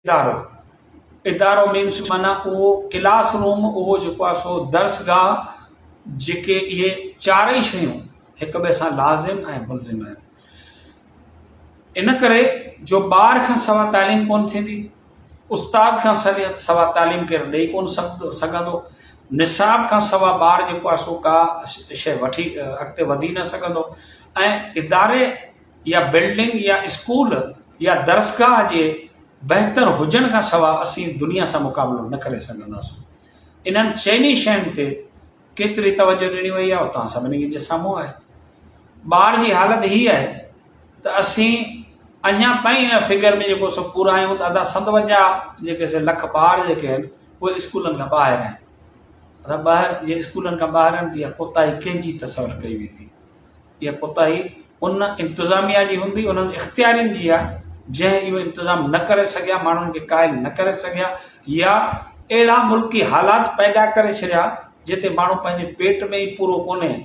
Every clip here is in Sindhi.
ادارو، ادارو مينس معنيٰ اهو ڪلاس روم اهو جيڪو آهي سو درسگاهه جيڪي اهي چارئي شيون هڪ ٻئي سان لازم ۽ ملزم آهن. ان ڪري جو ٻار کان سوا تعليم ڪونه ٿيندي، استاد کان سوا تعليم ڪير ڏئي ڪونه سگهندو، نصاب کان سوا ٻار جيڪو آهي سو ڪا شيء وٺي اڳتي وڌي نه سگهندو ۽ اداري يا بلڊنگ يا اسڪول يا درسگاهه جي بهتر هجڻ کان سوا اسين دنيا سان مقابلو نه ڪري سگهنداسون. انهن چئني شين تي ڪيتري توجه ڏني وئي آهي اهو توهان سڀني جي سامهون آهي. ٻار جي حالت هي آهي ته اسين اڃا تائين ان فگر ۾ جيڪو سو پورا آهيون ته ادا 57 جيڪي سي لک ٻار جيڪي آهن اهي اسڪولن کان ٻاهر آهن. ادا ٻاهر جي اسڪولن کان ٻاهر آهن ته اها ڪوتاهي ڪنهن جي تصور ڪئي ويندي؟ اها ڪوتاهي ان انتظاميا جي هوندي، انهن اختيارين جي آهي، جنهن اهو انتظام نه ڪري سگهيا، ماڻهن کي قائل نه ڪري سگهيا يا اهڙا ملڪي حالات پيدا ڪري ڇڏيا جتي ماڻهو پنهنجي پيٽ ۾ ئي پورو ڪونهي،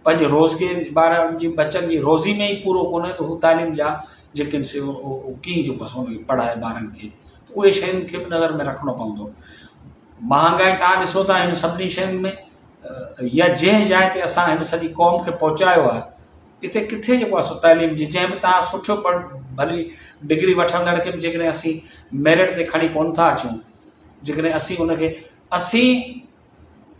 پنهنجي روزگي ٻارن جي ٻچن جي روزي ۾ ئي پورو ڪونهي ته هو تعليم جا جيڪي آهن سي ڪيئن جيڪو آهي سو ان کي پڙهائي ٻارن کي ته اهي شين کي به نظر ۾ رکڻو پوندو. مهانگائي توهان ڏسو ٿا هن سڀني شين ۾ يا جنهن جاء تي اسان هن سڄي قوم کي پهچايو آهي اتي ڪٿي جيڪو آهي سو تعليم جي جنهن به تان سٺو پڙ ڀلي ڊگري وٺندڙ کي به جيڪڏهن اسين ميرٽ تي کڻي ڪون ٿا اچون جيڪڏهن اسين ان کي اسين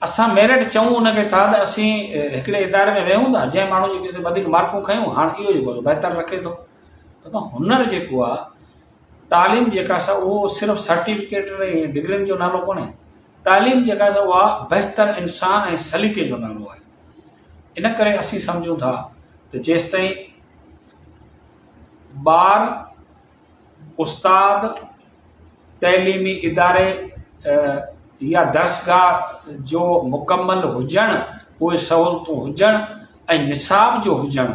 اسان ميرٽ چئون ان کي ٿا ته اسين هڪڙي اداري ۾ ويهون ٿا جنهن ماڻهو جيڪي وڌيڪ مارڪون کنيون هاڻ اهو جيڪو آهي بهتر رکي ٿو ته هنر جيڪو آهي تعليم جيڪا سا اهو صرف سرٽيفڪيٽ ۽ ڊگرين جو نالو ڪونهي تعليم جيڪا سا اها بهتر انسان ۽ سليقي جو نالو آهي. ان ڪري اسين سمجهون ٿا ته جيستائين ٻار، استاد، تعليمي اداري يا درسگاهه جو مڪمل هجڻ، اهي سهولتون هجڻ ۽ نصاب جو هجڻ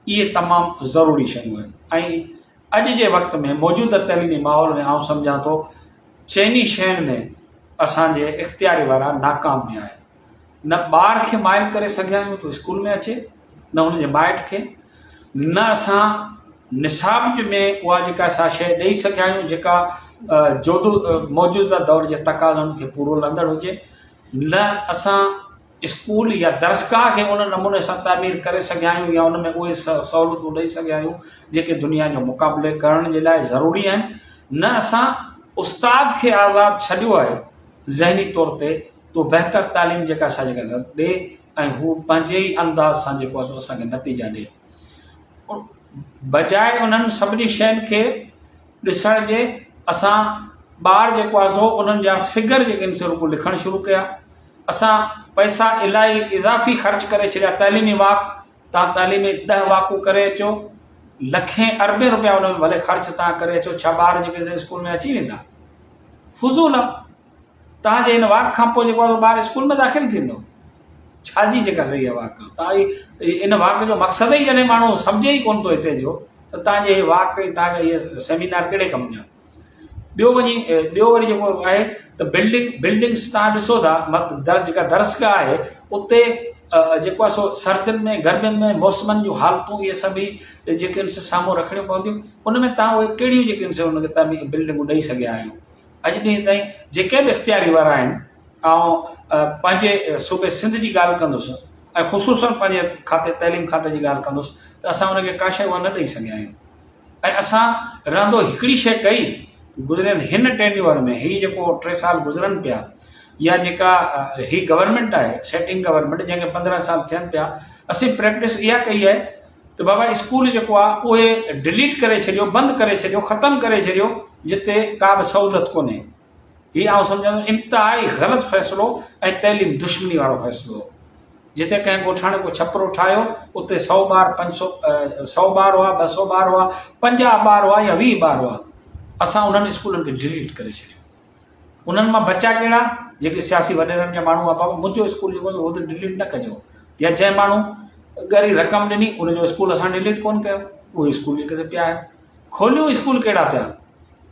اهي تمام ضروري شيون آهن ۽ اڄ جي وقت ۾ موجوده تعليمي ماحول ۾ آئون سمجهان ٿو چئني شين ۾ اسان جي اختياري وارا ناڪام ويا آهن. نه ٻار کي مائل ڪري سگهيا آهيون ته اسڪول ۾ اچي، نه هن جي مائٽ کي، نه اسان نصاب ۾ اها جيڪا سا شيء ڏئي سگهيا آهيون جيڪا جودو موجوده دور جي تقاضائن کي پورو لهندڙ هجي، نه اسان اسڪول يا درسگاهه کي ان نموني سان تعمير ڪري سگهيا آهيون يا ان ۾ اهي سهولتون ڏئي سگهيا آهيون جيڪي دنيا جو مقابلي ڪرڻ جي لاء ضروري آهن نه اسان استاد کي آزاد ڇڏيو آهي ذهني طور تي تو بهتر تعليم جيڪا سا جيڪا ڏي ۽ هو پنهنجي ئي انداز سان جيڪو آهي سو اسان کي نتيجا ڏي بجاء انهن سڀني شين کي ڏسڻ جي اسان ٻار جيڪو آهي سو انهن جا فگر جيڪي آهن سي رڳو لکڻ شروع ڪيا اسان پئسا الاهي اضافي خرچ ڪري ڇڏيا تعليمي واڪ تان تعليمي ڏهه واڪون ڪري اچو لکين اربين روپيا ان ۾ ڀلي خرچ تان ڪري اچو ڇا ٻار جيڪي اسڪول ۾ اچي ويندا فضول آ تان جي هن واڪ کان پوء جيڪو آهي ٻار اسڪول ۾ داخل ٿيندو ڇا جي جيڪا صحيح آهي واڪ تان ان واڪ جو مقصد ئي جڏهن ماڻهو سمجهي ئي ڪون ٿو هتي جو ته تان جي واڪ ۽ تان جا هي سيمينار ڪهڙي ڪم جا ٻيو وڃي ٻيو وري جيڪو آهي ته بلڊنگ بلڊنگس تان ڏسو ٿا درس جيڪا درسگاهه آهي اتي جيڪو آهي سو سردين ۾ گرمين ۾ موسمن جون حالتون اهي سڀ ئي جيڪي آهن سي سامهون رکڻيون پونديون ان ۾ تان اهي ڪهڙيون جيڪي آهن سي ان کي تان بلڊنگون ڏئي سگهيا آهيو اڄ ڏينهن تائين جيڪي به اختياري وارا آهن آئون پنهنجي صوبي سنڌ جي ڳالهه ڪندس ۽ خصوصن پنهنجي کاتي تعليم کاتي جي ڳالهه ڪندس ته اسان ان کي ڪا شيء اها نه ڏئي سگهيا آهيون ۽ اسان رهندو هڪڙي شيء ڪئي گذريل هن ٽينيور ۾ هي جيڪو ٽي سال گذرن پيا يا جيڪا هي گورنمينٽ آهي سيٽنگ گورنمينٽ جنهن کي 15 سال ٿين پيا اسين پريڪٽس اها ڪئي آهي ته بابا اسڪول جيڪو آهي اهي ڊليٽ ڪري ڇڏيو بند ڪري ڇڏيو ختم ڪري ڇڏيو جتي ڪا به سهولت ڪونهي هي آئون سمجهان ٿو انتهائي غلط فيصلو ۽ تعليم دشمني وارو فيصلو هو. جتي ڪنهن ڳوٺاڻي ڪو ڇپرو ٺاهيو اتي سئو ٻار پنج سو سئو ٻار هئا ٻه سئو ٻار هئا پنجاهه ٻار هئا يا ويهه ٻار هئا اسان انهن اسڪولن کي ڊليٽ ڪري ڇڏيو انهن مان بچا ڪهڙا جيڪي سياسي وڏيرن جا ماڻهو هئا بابا منهنجو اسڪول جيڪو هو ته ڊليٽ نه ڪجو يا جنهن ماڻهو ڳري رقم ڏني ان جو اسڪول اسان ڊليٽ ڪونه ڪيو اهي اسڪول جيڪي پيا آهن کوليون اسڪول ڪهڙا پيا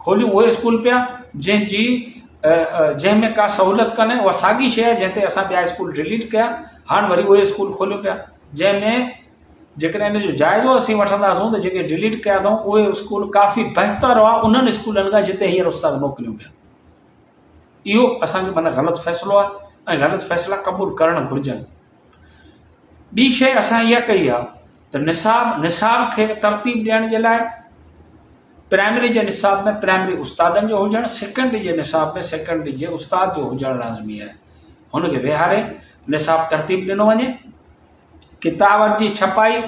کوليون اهي اسڪول پيا جنهن جي جنهن ۾ ڪا سهولت ڪانهي اها ساڳي شيء آهي جنهن تي اسان ٻيا اسڪول ڊليٽ ڪيا هاڻ وري اهي اسڪول کوليون پيا جنهن ۾ جيڪڏهن ان جو جائزو اسين وٺنداسون ته جيڪي ڊليٽ ڪيا اٿئون اهي اسڪول ڪافي بهتر هئا انهن اسڪولن کان جتي هينئر استاد موڪليون پيا. اهو اسان جو معنيٰ غلط فيصلو آهي ۽ غلط فيصلا قبول ڪرڻ گهرجن. ٻي شيء اسان اها ڪئي آهي ته نصاب نصاب کي ترتيب ڏيڻ جي لاء پرائمري جي نصاب ۾ پرائمري استادن جو هجڻ سيڪنڊري جي نصاب ۾ سيڪنڊري جي استاد جو هجڻ لازمي آهي. هن کي ويهاري نصاب ترتيب ڏنو وڃي. ڪتابن جي ڇپائي،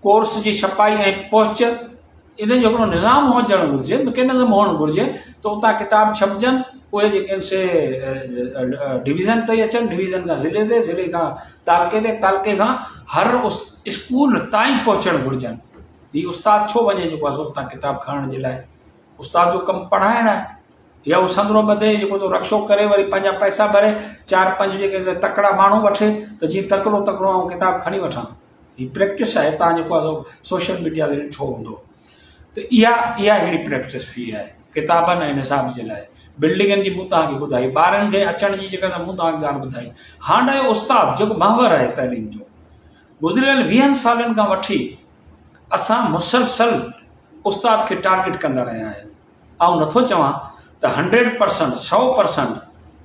ڪورس جي ڇپائي ۽ پهچ ان جو هڪڙو نظام هجڻ گهرجي، مڪينزم هئڻ گهرجي ته اتان ڪتاب ڇپجن، اهي جيڪي آهن سي ڊويزن تائين اچن، ڊويزن کان ضلعي تي، ضلعي کان تعلقي تي، تعلقي کان هر اسڪول تائين پهچڻ گهرجن. هي استاد ڇو وڃي جيڪو آهي سو اتان ڪتاب کڻڻ جي لاء؟ استاد جو ڪم پڙهائڻ آهي. يا هو سندرو ٻڌي جيڪو سو رڪشو ڪري وري پنهنجا پئسا ڀري چار پنج جيڪي سي تڪڙا ماڻهو وٺي ته جيئن تڪڙو تڪڙو آئون ڪتاب کڻي وٺان هي پريڪٽس آهي تان جيڪو آهي سو سوشل ميڊيا تي ڏٺو هوندو ته اها اها هڪڙي پريڪٽس ٿي آهي ڪتابن ۽ نصاب جي لاء بلڊنگن جي مون توهان کي ٻڌائي ٻارن کي اچڻ جي جيڪا مون توهان کي ڳالهه ٻڌائي هاڻ رهيو استاد جيڪو محور آهي تعليم جو گذريل ويهن سالن کان وٺي اسان مسلسل استاد کي ٽارگيٽ ڪندا رهيا آهيون آئون نٿو چوان ته هنڊريڊ پرسنٽ، 100%،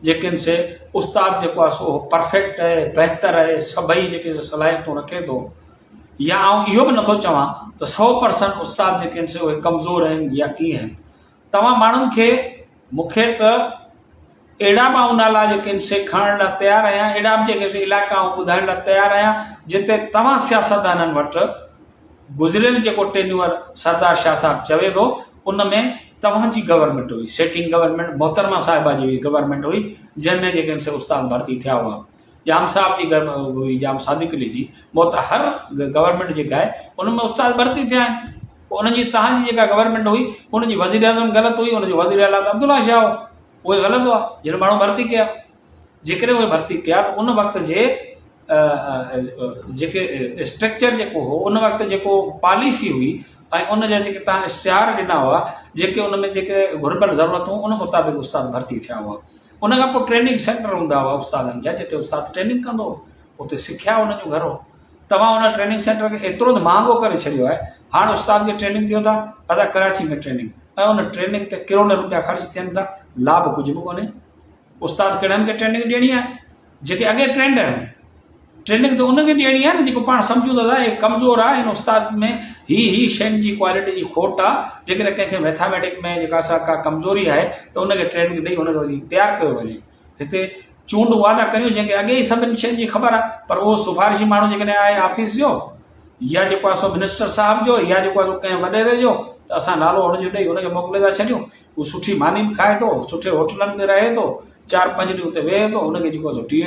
جيڪي آهن سي استاد جيڪو آهي سو پرفيڪٽ آهي، بهتر آهي، سڀئي جيڪي سي صلاحيتون رکي ٿو يا آئون اهو به نٿو چوان ته 100% استاد جيڪي آهن سي اهي ڪمزور آهن يا ڪيئن آهن. توهان ماڻهن کي مون کي ته اهڙا به آئون نالا جيڪي آهن سي کڻڻ لاء تيار آهيان، اهڙا به جيڪي سي علائقا آئون ٻڌائڻ لاء تيار آهيان جتي توهان سياستدانن وٽ گذريل جيڪو ٽينيوئر سردار شاهه صاحب چوي ٿو ان ۾ توهان جي گورنمينٽ هئي، سيٽنگ گورنمينٽ محترمه صاحبه جي هئي گورنمينٽ هئي جنهن ۾ جيڪي آهن سي استاد ڀرتي ٿيا هئا. ڄام صاحب جي هئي ڄام صادق علي جي موت هر گورنمينٽ جيڪا آهي ان ۾ استاد ڀرتي ٿيا آهن. پوء انهن جي توهان جي جيڪا گورنمينٽ هئي ان جي وزيراعظم غلط هئي ان جو وزيراعليٰ ته عبدالله شاهه هو اهي غلط هئا جن ماڻهو ڀرتي ڪيا. جيڪڏهن اهي ڀرتي ڪيا ته ان وقت جي جيڪي اسٽرڪچر جيڪو هو ان وقت جيڪو پاليسي هئي ۽ ان جا جيڪي تان اشتهار ڏنا هئا جيڪي ان ۾ جيڪي گهربل ضرورتون ان مطابق استاد ڀرتي ٿيا هئا ان کان پوء ٽريننگ سينٽر هوندا هئا استادن جا جتي استاد ٽريننگ ڪندو هو اتي سکيا ان جو گهر هو توهان ان ٽريننگ سينٽر کي ايترو ته مهانگو ڪري ڇڏيو آهي هاڻ استاد کي ٽريننگ ڏيو ٿا ادا ڪراچي ۾ ٽريننگ ۽ ان ٽريننگ تي ڪروڙين روپيا خرچ ٿين ٿا لاڀ ڪجهه به ڪونهي استاد ڪهڙن کي ٽريننگ ڏيڻي آهي جيڪي اڳي ٽرينڊ آهن ٽريننگ ته ان کي ڏيڻي آهي نه جيڪو پاڻ سمجهون ٿا ته هي ڪمزور آهي هن استاد ۾ هي هي شين جي ڪوالٽي جي کوٽ آهي جيڪڏهن ڪنهن کي ميٿاميٽڪ ۾ جيڪا سا ڪا ڪمزوري آهي ته ان کي ٽريننگ ڏئي ان کي وڌيڪ تيار ڪيو وڃي هتي چونڊ اها ٿا ڪريون جنهن کي اڳي ئي سڀني شين جي خبر آهي پر اهو سفارشي ماڻهو جيڪڏهن آهي آفيس جو يا جيڪو آهي سو منسٽر صاحب جو يا جيڪو آهي سو ڪنهن وڏيري جو ته اسان نالو هن جو ڏئي ان کي موڪلي ٿا ڇڏيون هو سٺي ماني به کائي ٿو، سٺي هوٽلن ۾ رهي ٿو، چار پنج ڏينهن اتي ويهي ٿو، هن کي جيڪو آهي سو ٽي.